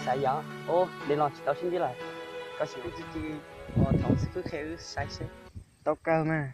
Xav yog, ub, nej los tsis tau sib ntsib lawm. Koj sim ua tsis tsis, thaum xib fwb qhia wb saib seb. Tau kawg mas.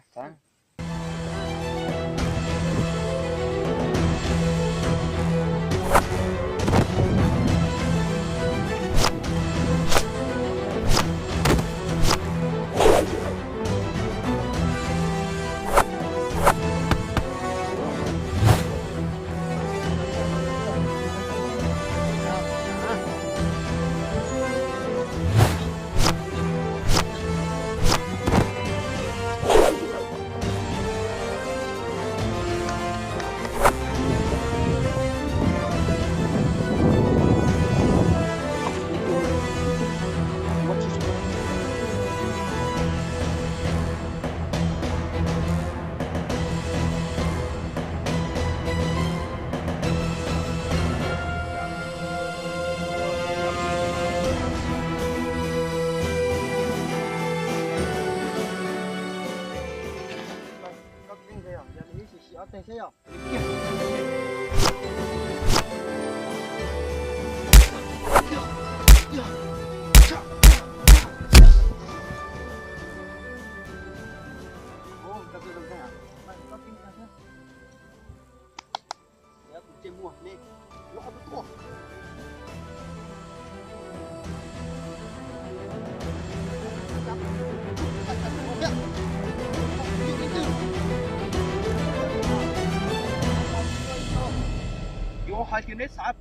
Yuav hais tias neb xav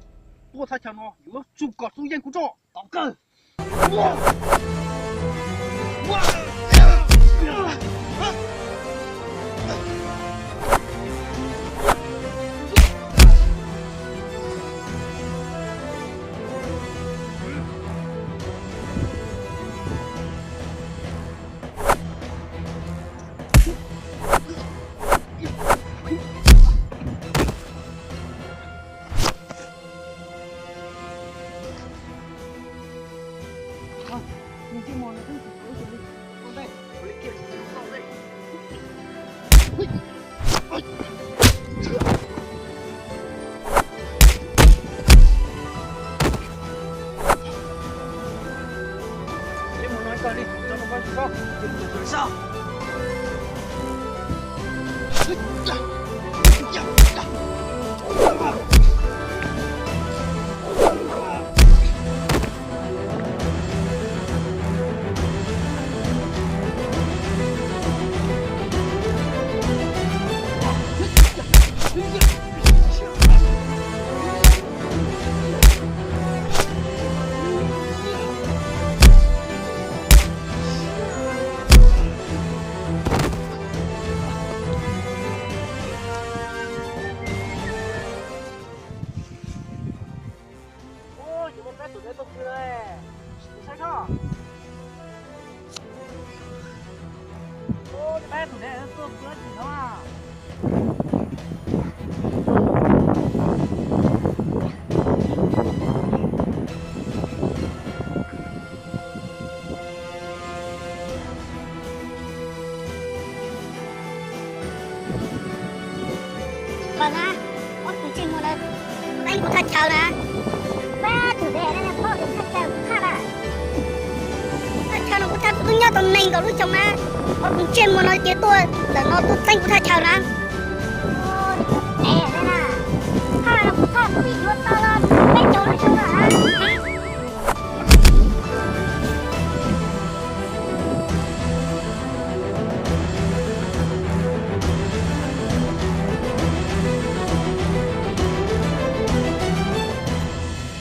tuaj thaj chaw no, yuav tsum kom xub yeej kuv tso. Tau kawg. Ub, yuav muaj peb tus neeg tuaj pw no, saib koj. Ub, peb tus neeg tuaj pw dab tsi no? Pog na, ob tug ntsej muag no teeb kuv thaj chaw na. Pab tug dab tsi no phob kuv thaj chaw kuv thaj na. Thaj chaw no kuv thaj, kuv twb nyob tau nees nkaum lub xyoo na, ob tug ntsej muag no ces tuaj ntawm no tuaj teeb kuv thaj chaw na. Thaj no kuv thaj twb yuav tau los peb caug lub xyoo na.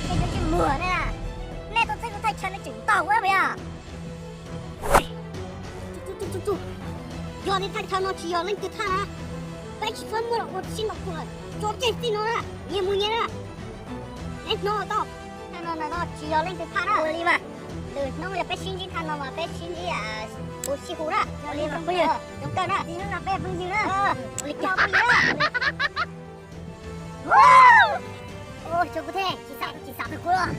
Nej cov ntsej muag ne, nej tuaj txeeb kuv thaj chaw nej tseem ntaus kuv puas yog? Yog li thaj chaw no tsis yog leej twg thaj na, peb tsis txhob muab los ua sib ntaus kuag lawm, tso tseg txij no na, nyias mus nyias na. Neb hnov tau, thaj no no tsis yog leej twg thaj na. Ua li mas, lwm hnub yog peb sib ntsib thaj no mas peb sib ntsib ua sib hu na. Ua li mas phooj ywg, zoo kawg na, txij hnub no peb phooj ywg na. Ua li cas phooj ywg na. Tso kuv thiab, tsis xav, tsis xav rau kuv los.